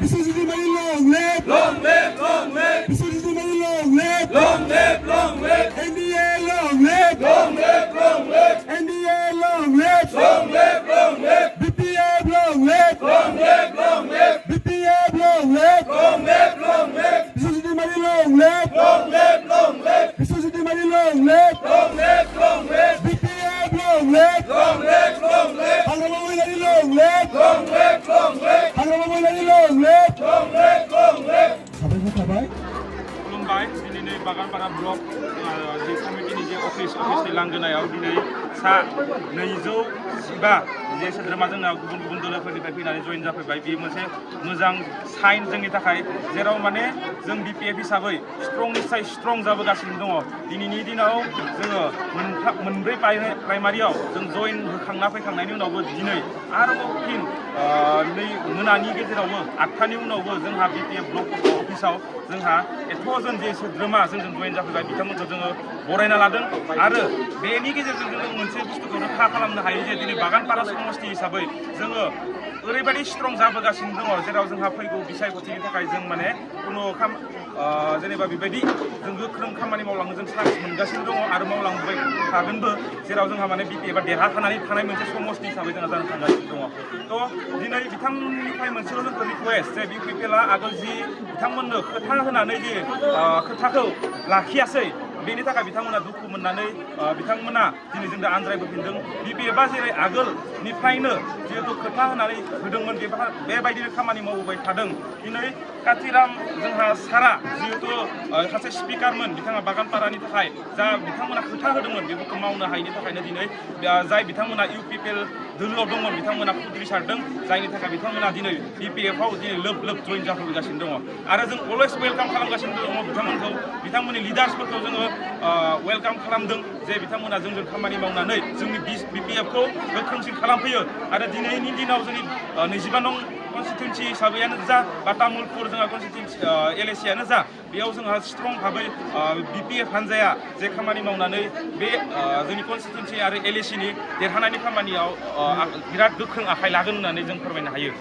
Long live, long live. Long live, long live. NDA long live. Long live, long live. NDA long live. Long live, long live. BPF long live. Long live, long live. BPF long live. Long live, long live. Society money long live. Long live, long live. Society money long live. Long live, long live. BPF long live. Long live, long live. Hanggang long live. Long live, long live. Hanggang long live. Long live, long live. Sabay. खुलुमबाय दिनै Baganpara block जे कमिटिनि जे अफिसनि लांगोनायाव दिनै सा 215 जे सोद्रोमा जोंना गुबुन गुबुन दोलोफोरनिफ्राय फैनानै जइन जाफैबाय बेयो मोनसे मोजां साइन जोंनि थाखाय जेराव माने जों बिपिएफ हिसाबै स्ट्रंनिफ्राय स्ट्रं जाबोगासिनो दङ दिनैनि दिनाव जोङो मोनब्रै प्राइमारियाव जों जइन होखांना फैखांनायनि उनावबो दिनै आरोबाव फिन नै मोनानि गेजेरावबो 8थानि उनावबो जोंहा बिपिएफ ब्लक अफिसाव जोंहा एथ'जन जे सोद्रोमा जोंजों जइन जाफैबाय बिथांमोनखौ जोङो बरायना लादों आरो बेनि गेजेरजों जों मोनसे बुस्थुखौ रोखा खालामनो हायो जे दिनै बागानपारा समष्टि हिसाबै जोङो ओरैबायदि स्ट्रं जाबोगासिनो दङ जेराव जोंहा फैगौ बिसायख'थिनि थाखाय जों माने खुनु जेनेबा बेबायदि जों गोख्रों खामानि मावलांनो जों चान्स मोनगासिनो दङ आरो मावलांबाय थागोनबो जेराव जोंहा माने बिपिएफआ देरहाखानानै थानाय मोनसे समष्टि हिसाबै जोंहा जानो थांगासिनो दङ थ' दिनै बिथांमोननिफ्राय मोनसेल' जोंखौ रिकुवेस्ट जे UPPLआ आगोल जि बिथांमोननो खोथा होनानै जे खोथाखौ लाखियासै बेनि थाखाय बिथांमोना दुखु मोननानै बिथांमोना दिनै जों दा आनज्रायबोफिनदों बिपिएफआ जेरै आगोलनिफ्रायनो जिहेतु खोथा होनानै होदोंमोन बेबायदिनो खामानि मावबोबाय थादों दिनै कातिराम जोंहा सारा जिहेतु सासे स्पिकारमोन बिथाङा बागानपारानि थाखाय जा बिथांमोना खोथा होदोंमोन बेफोरखौ मावनो हायैनि थाखायनो दिनै जाय बिथांमोना UPPL दोलोआव दंमोन बिथांमोना उद्रिसारदों जायनि थाखाय बिथांमोना दिनै बिपिएफआव दिनै लोब जइन जाफैगासिनो दङ आरो जों अलवेज वेलकाम खालामगासिनो दङ बिथांमोनखौ बिथांमोननि लिडार्सफोरखौ जोङो वेलकाम खालामदों जे बिथांमोना जोंजों खामानि मावनानै जोंनि बिपिएफखौ गोख्रोंसिन खालामफैयो आरो दिनैनि दिनाव जोंनि 25 नं कन्स्टिटुन्सि हिसाबैयानो जा बा तामुलपुर जोंहा कन्स्टिटुन्सि LACआनो जा बेयाव जोंहा स्ट्रं भाबै बिपिएफ हान्जाया जे खामानि मावनानै बे जोंनि कन्स्टिटुन्सि आरो LACनि देरहानायनि खामानियाव बिराद गोख्रों आखाइ लागोन होननानै जों फोरमायनो हायो